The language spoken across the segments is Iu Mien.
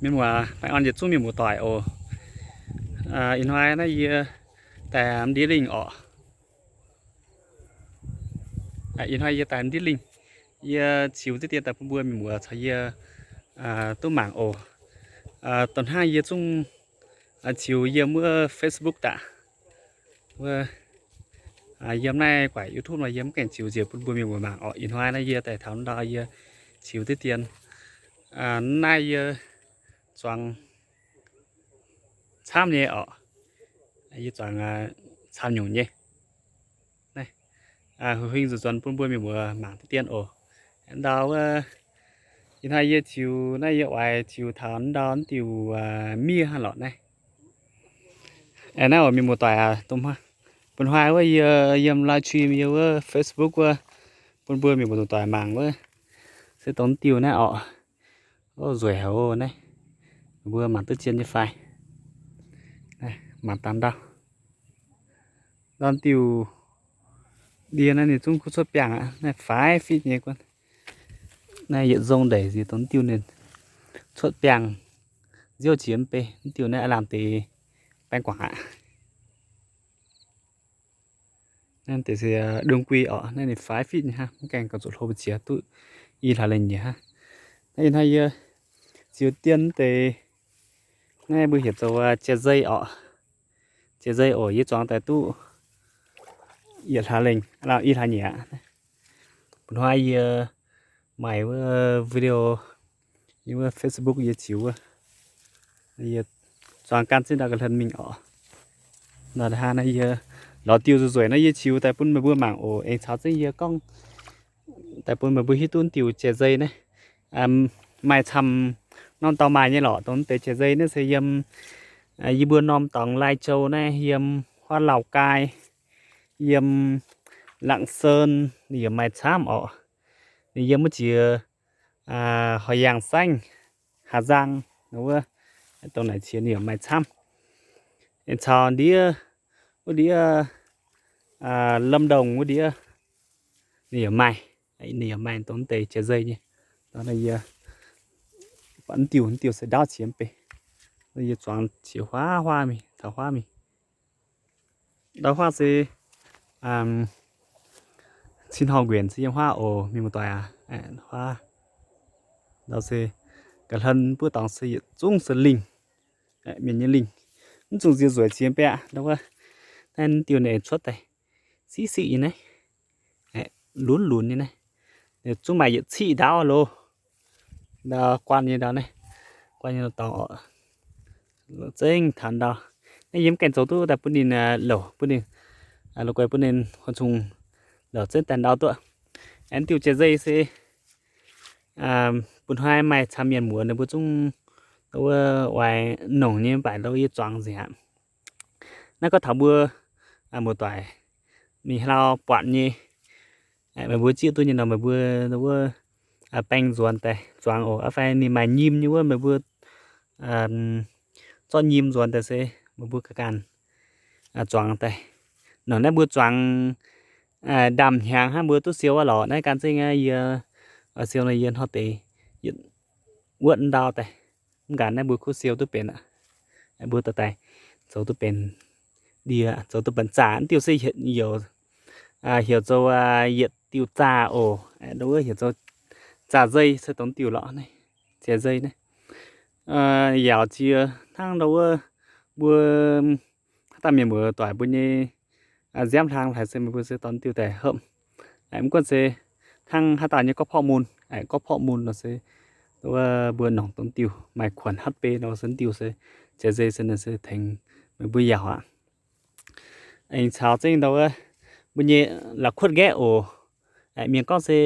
Mienh muoz, baengh orn yietc zungv mienh muoz-doic oc. Ih hnoi naaiv yie daaih ndiev lingh orqc. Ih hnoi yie daaih ndiev lingh, yie ziux diqv dien daaih bun mbuo mienh muoz caux yie duqv mangc oc. Dongh hnangv yie zungv ziux yiem wuov Facebook daaih. Wuov, yiem naaiv guaaic YouTube nor yie mv gaengh ziux njiec bun mbuo mienh muoz mangc orqc. Ih hnoi naaiv yie daaih taux ndau yie ziux diqv dien. Naaiv yie zuangx camv nyei orqc. Yie zuangx camv nyungc nyei. Naaiv huing nzuonx bun mbuo mienh muoz mangc diqv dien oc. Ndau wuov, ih hnoi yie ziux naaiv yie oix ziux taux ndau diuh miev hnangv lorqc naaiv. Naaiv oc mienh muoz-doic aac, bun hnoi wuov yie yiem live stream yiem wuov Facebook wuov, bun mbuo mienh muoz-doic mangc wuov, se dongh diuh naaiv orqc. Ov, nzueic haic oc naaiv. Mbuo mangc duqv zien nyei fai? Mangc dangh ndau. Ndau diuh ndie naaiv ninh zungv kuv cuotv biangh aqv. Naaiv faix fitv nyei guonv. Naaiv yietc nzong ndeic nziex dongh diuh ninh cuotv biangh nziouv jiex mv bei. Diuh naaiv aav lamh deix baeng guangc aqv. Naaiv deix se đương quy orqc. Naaiv ninh faix fitv nyei hnangv, mv gaengh gauh zuqc hlo mbu'ziex duqv i hlaax lengh nyei hnangv. Naaiv ih hnoi yie ziux dien deix, naaiv mbuo heuc zoux jai-zei orqc. Jai-zei oc, yie zuangx daaih duqv yietc hlaax lengh, i hlaax nyei aqv. Bun hnoi yie maaih wuov video, yie wuov Facebook yie ziux wuov, yie zuangx gan zinh ndau ga'hlen mingh orqc. Nor hnangv naaiv yie lorz diuh nzueic nzueic naaiv yie ziux daaih bun meih mbuo mangc oc. Aengx caux zengv yie gorngv daaih bun meih mbuo hiuv duqv diuh jai-zei naaiv. Maaih camv norm dorngx maaih nyei lorqc. Dongh deix jai-zei naaiv se yiem yie mbuo norm dorngx Lai Châu naaiv, yiem huaav Lào Cai, yiem Lạng Sơn ninh yaac maaih camv orqc. Ninh yiem wuov jiex Hòe Yàng saengv, Hà Giang wuov, dongh naaic qiex ninh yaac maaih camv. Caux ndiev wuov ndiev Lâm Đồng wuov ndiev ninh yaac maaih, ninh yaac maaih dongh deix jai-zei nyei. Yie buatc diuh, diuh se ndaauv qiex mv bei. Yie zuangx qiex huaav huaav mingh, caux huaav mingh. Ndau huaav se cin houh nquenc se yiem huaav oc, mienh muoz-doic aac. Huaav ndau se ga'hlen buov dorngx se yietc zungv se lingh, mienh nyei lingh. Mv zungh nziex nzueic ziex mbiaeqc ndau wuov. Naaiv diuh ninh cuotv daaih siqv siqv nyei naaiv, lunx lunx nyei naaiv. Zungv maaih yietc ciqv ndaauv loh. Ndau guanh nyei ndau naaiv, guanh nyei dorngx oc. Zengv taux ndau. Naaiv yie mv gaengh zoux duqv daaih bun ninh louc, bun ninh, la'guaih bun ninh horpc zungh louc zengv daaih ndau duqv. Aengx diuh jai-zei se bun hnoi maaih camv mienh muoz ninh mbuo zungv wuov oix nongc nyei, mv baac ndau yie zuangx nzengc aqv. Naaiv gorngv taux mbuo muoz-doic mingh hlau buatc nyei, meih mbuo zieqv duqv nyei nor meih mbuo wuov baeng nzuonx daaih zuangx oc. Fai ninh maaih nyim nyei wuov meih mbuo zorqv nyim nzuonx daaih se meih mbuo ganh ganh zuangx daaih. Nor naaiv mbuo zuangx ndaamv-hnyangx hnangv mbuo duqv siou aqv lorqc. Naaiv gan zengv yie siou nor yie hnoi deix yietc wuotv ndau daaih. Mv gaax naaiv mbuo kuv siou duqv benx aqv. Mbuo dorh daaih zoux duqv benx ndie, zoux duqv benx zaah. Diuh se heuc, heuc zoux yietc diuh zaah oc. Wuov heuc zoux zaah zei se dongh diuh lorqc, jai-zei naaiv. Yaauc jiex hnangv ndau wuov mbuo haaix dauh mienh muoz-doic mbuo nyei nziaamv hlang haic se meih mbuo se dorh diuh daaih hopv. Mv gunv se hnangv haaix dauh nyei gorqv-porqv mun, gorqv-porqv mun nor se wuov mbuo nongc dongh diuh maaih kuonc H P nor se diuh se jai-zei se ninh se tengx meih mbuo yaauc aqv. Aengx caux zengv ndau wuov mbuo nyei la'kuotv-nqaeqv oc. Mienh gorngv se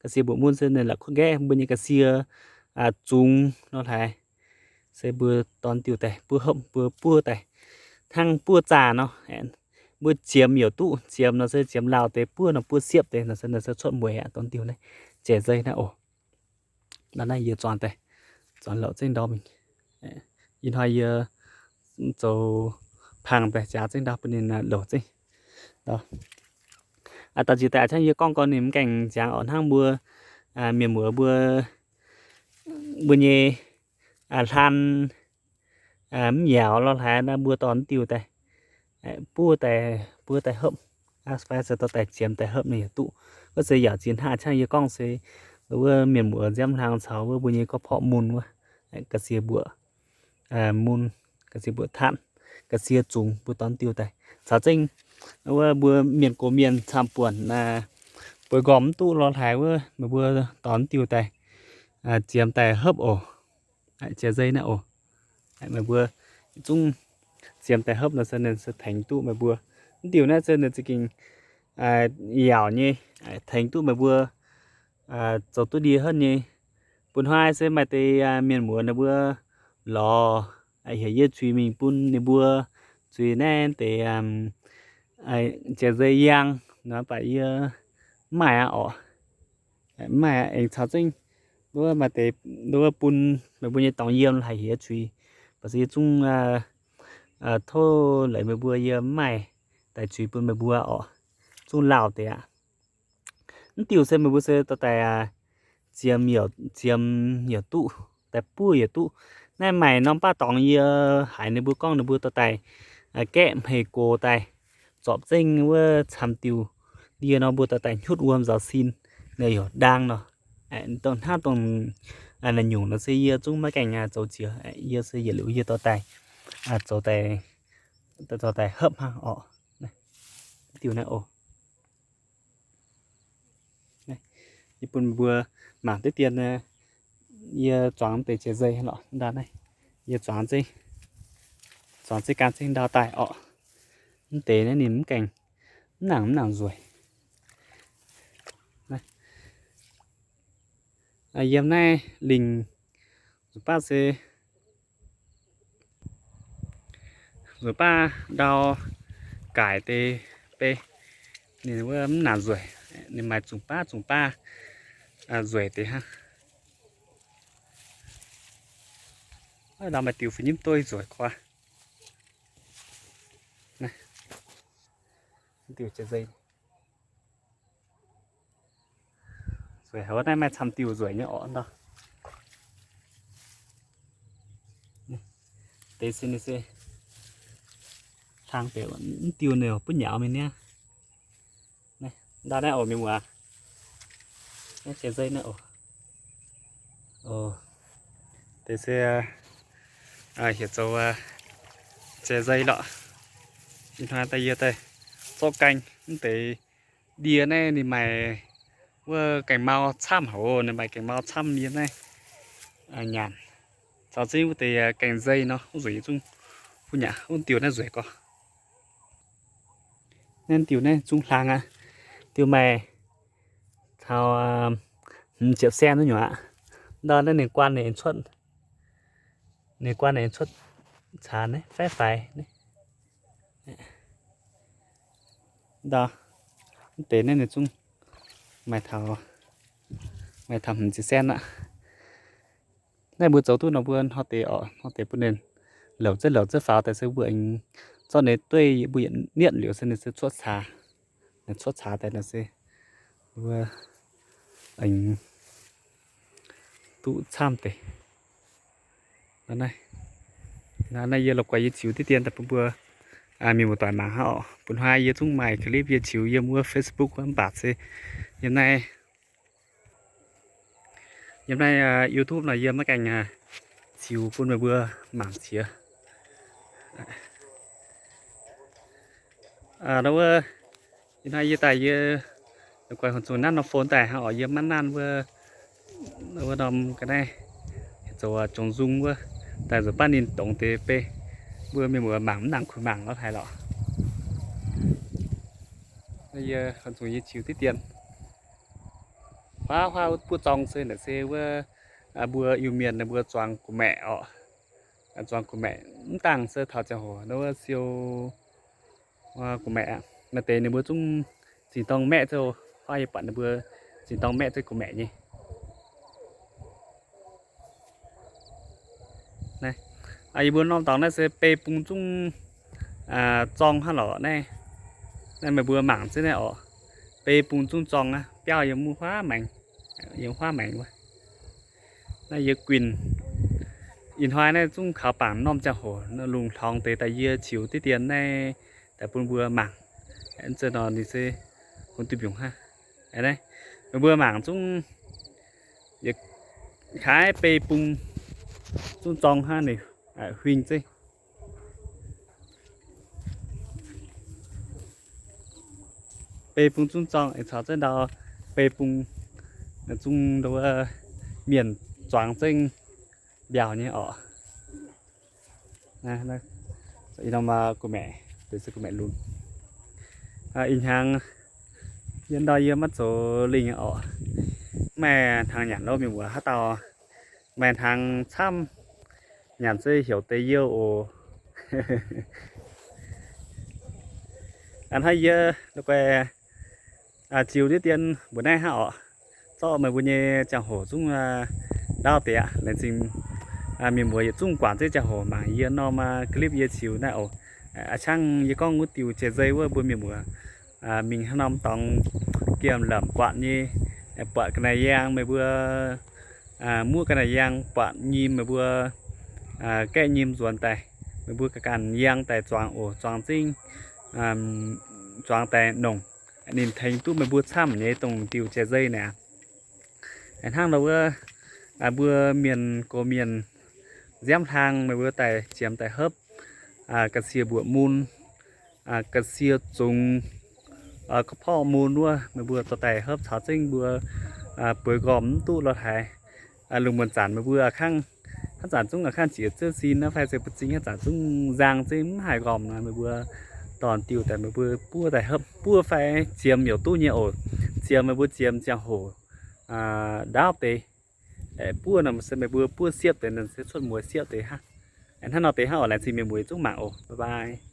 ga'sie mbuoqc mun se ninh la'kuotv-nqaeqv, mbuo nyei ga'sie zungx nor hlaaix se mbuo dorh diuh daaih buov hopv, mbuo buov daaih hnangv buov zaah nor. Mbuo ziemx youc duqv, ziemx nor se ziemx lauh deix, buov nor buov siepv deix nor se, nor se cuotv mueiz aqv. Dongh diuh naaiv jai-zei naaiv oc. Nor naaiv yie zuangx daaih, zuangx louc zengv ndau mingh. Ih hnoi yie zoux pang daaih jaax zengv ndau bun ninh louc zengv ndau. Daux jiex daaih a'ciangv yie gorngv gorn ninh mv gaengh ziangx orqc, hnangv mbuo mienh muoz mbuo, mbuo nyei hlan mv yaauc lorh hlaaix naaiv mbuo dorh diuh daaih buov daaih, buov daaih hopv, fai se dorh daaih ziemx daaih hopv ninh yaac duqv. Wuov se yaac ziex hnangv aqv. Yie gorngv se wuov mienh muoz nziaamv hlang caux wuov mbuo nyei gorqv-porqv mun wuov, ga'sie mbuoqc mun, ga'sie mbuoqc tatv, ga'sie zungx mbuo dorh diuh daaih caux zengv wuov mbuo mienh gox mienh camv-buonc bueix nqorngv mv duqv lorh hlaaix wuov meih mbuo dorh diuh daaih ziemx daaih hopv oc. Jiex nzei naaiv oc. Meih mbuo zungv ziemx daaih hopv nor se ninh se tengx duqv meih mbuo. Mv diuh naaiv se ninh za'gengh yaauc nyei, tengx duqv meih mbuo zoux duqv ndie henv nyei. Bun hnoi se maaih deix mienh muoz ninh mbuo lorz heuc yie zuiz mingh bun ninh mbuo zuiz naaiv deix jiex nzei yangh nor, mv baac yie mv maaih aqv orqc. Mv maaih aengx caux zengv wuov maaih deix wuov bun meih mbuo nyei dorngx yiem haih heuc yie zuiz, mv baac se yie zungv tov leiz meih mbuo yie mv maaih daaih zuiz bun meih mbuo orqc. Zungv lauh deix aqv. Mv diuh se meih mbuo se dorh daaih ziemx, ziemx yaac duqv, daaih buov yaac duqv. Naaiv maaih norm baav dorngx yie haiz ninh mbuo gorngv ninh mbuo dorh daaih gaeqv hmei gox daaih zorpc zengv wuov camv diuh ndie nor mbuo dorh daaih hnyutv wuom nzaaux sin, ninh yaac ndaang nor. Dongh hnangv dongh naaiv nyungc nor se yie zungv maiv gaengh zoux jiex. Yie se yietc liuz yie dorh daaih, zoux daaih, dorh daaih hopv hnangv orqc. Diuh naaiv oc. Yie bun mbuo mangc diqv dien, yie zuangx deix jiex nzei lorqc. Ndau naaiv yie zuangx, zuangx zengv gan zengv ndau daaih orqc. Mv deix naaiv ninh mv gaengh, mv nangc, mv nangc nzueic. Yiem naaiv lingc nzuqc baav se, nzuqc baav ndau gaic deix bei, ninh wuov mv nangc nzueic. Ninh maaih zungh baav zungh baav nzueic deix hnangv. Ndau maaih diuh fih nyimv dueiv nzueic kuv. Diuh jiex nzei. Nzueic haic, naaiv maaih camv diuh nzueic nyei orqc ndau. Deix se ninh se hlang deix, mv diuh ninh butv nyaux mingh niaa. Ndau naaiv oc mienh muoz. Naaiv jiex nzei naaiv oc. Deix se heuc zoux jiex nzei lorqc. Ih hnoi daaih yie daaih zorqv gaeng mv deix ndie naaiv ninh maaih wuov gaeng mau camv haic oc. Ninh maaih gaeng mau camv yiem naaiv nyanc. Caux zengv wuov deix gaeng nzei nor, wuov nzueic yie zungv butv nyaux. Wuov diuh naaiv nzueic gorx. Naaiv diuh naaiv zungv hlang aqv. Diuh maaih taux hmz ziepc cent nyuoqc aqv. Ndau naaiv ninh guanh ninh cuotv, ninh guanh ninh cuotv caax naaiv faix faix. Ndau mv deix naaiv ninh zungv maaih taux, maaih taux hmz ziepc cent aqv. Naaiv mbuo zoux duqv nor mbuo hnoi deix oc, hnoi deix bun ninh louc zengv louc zengv faaux daaih se mbuo aengx zorqv ninh dueiv mbuo yietc nietv liuz se ninh se cuotv caax, cuotv caax daaih nor se mbuo aengx duqv camv deix. Naaiv, naaiv yie la'guaih yie ziux diqv dien daaih bun mbuo mienh muoz-doic mangc hnangv oc. Bun hnoi yie zungv maaih clip yie ziux yiem wuov Facebook wuov mv baac se yiem naaiv, yiem naaiv YouTube nor yie maiv gaengh ziux bun meih mbuo mangc jiex. Wuov, ih hnoi yie daaih yie la'guaih horpc zuqc nanv nor phone daaih hnangv oc. Yie maiv nanv wuov, wuov norm ga'naaiv zoux jongx nzung wuov, daaih nzuonx baav ninh dongz deix bei, mbuo mienh muoz mangc mv nangc kuh mangc lorz haaix lorqc. Yie horpc zuqc yie ziux diqv dien. Huaav huaav buov zorng se naaic se wuov mbuo Iu-Mienh ninh mbuo zuangx gu'maeqc oc. Zuangx gu'maeqc mv dangh se taux ziangh hoc wuov siou gu'maeqc aqv. Maaih deix ninh mbuo zungv zingh dorng maeqv zouv, huaav yie buatc ninh mbuo zingh dorng maeqv zouv gu'maeqc nyei. Yie mbuo norm dorngx naaiv se bei bung zungv zorng hnangv lorqc naaiv. Naaiv meih mbuo mangc zunv naaiv oc. Bei bung zungv zorng aqv, biauv yiem huaav maengx, yiem huaav maengx wuov. Naaiv yie guinh, ih hnoi naaiv zungv kaux bangc norm ziangh hoc lungh hlorngx deix daaih yie ziux diqv dien naaiv daaih bun mbuo mangc. Nor ninh se hungh duih mbiungc hnangv. Meih mbuo mangc zungv, yietc kaaix bei bung zungv zorng hnangv, ninh huing zeiv. Bei bung zungv zorng, caux zengv ndau bei bung zungv mienh zuangx zengv mbiauh nyei orqc. Ih norm gu'maeqc, deix se gu'maeqc lunx. Ih hnyangx yie ndau yie maiv zoux lingh orqc. Maaih hnaangx nyanc lo mienh muoz, haaix dauh maaih hnaangx camv nyanc se heuc deix yie oc. Hnangv yie la'guaih ziux diqv dien mbuo naaiv hnangv orqc. Zorqv meih mbuo nyei ziangh hoc zungv ndaauv deix aqv. Laengz zingh mienh muoz yietc zungv guangc zengv ziangh hoc mangc yie norm clip yie ziux naaiv oc. A'ciangv yie gorngv wuov diuh jai zei wuov, mbuo mienh muoz mingh haaix norm dorngx giemh lamc buatc nyei, buatc ga'naaiv-yaang, meih mbuo muoqv ga'naaiv-yaang buatc nyim, meih mbuo gaeqv nyim nzuonx daaih, meih mbuo ga'ganh yangh daaih zuangx oc. Zuangx zingv, zuangx daaih nongc, ninh tengx duqv meih mbuo camv nyei dongh diuh jai zei naaic. Hnangv nor wuov, mbuo mienh gox mienh nziaamv hlang, meih mbuo daaih ziemx daaih hopv ga'sie mbuoqc mun, ga'sie zungx, ga'porv mun wuov, meih mbuo dorh daaih hopv caux zengv mbuo bueix nqormh mv duqv lorh haaix. Lungh muonz zanc meih mbuo a'kangv, hnangv zanc zungv a'kangv jiex ziev sin naaiv fai se ba'zing hnangv zanc zungv nzang zengv mv haih nqormh nor, meih mbuo dorh diuh daaih meih mbuo buov daaih hopv, buov fai ziemx youc duqv nyei oc. Ziemx meih mbuo ziemx ziangh hoc ndaauv deix. Buov nor se meih mbuo buov siepv deix nor se cuotv mueiz siepv deix hnangv. Hnangv nor deix hnangv oc. Laengz zingh mienh muoz zungv mangc oc. Bye bye.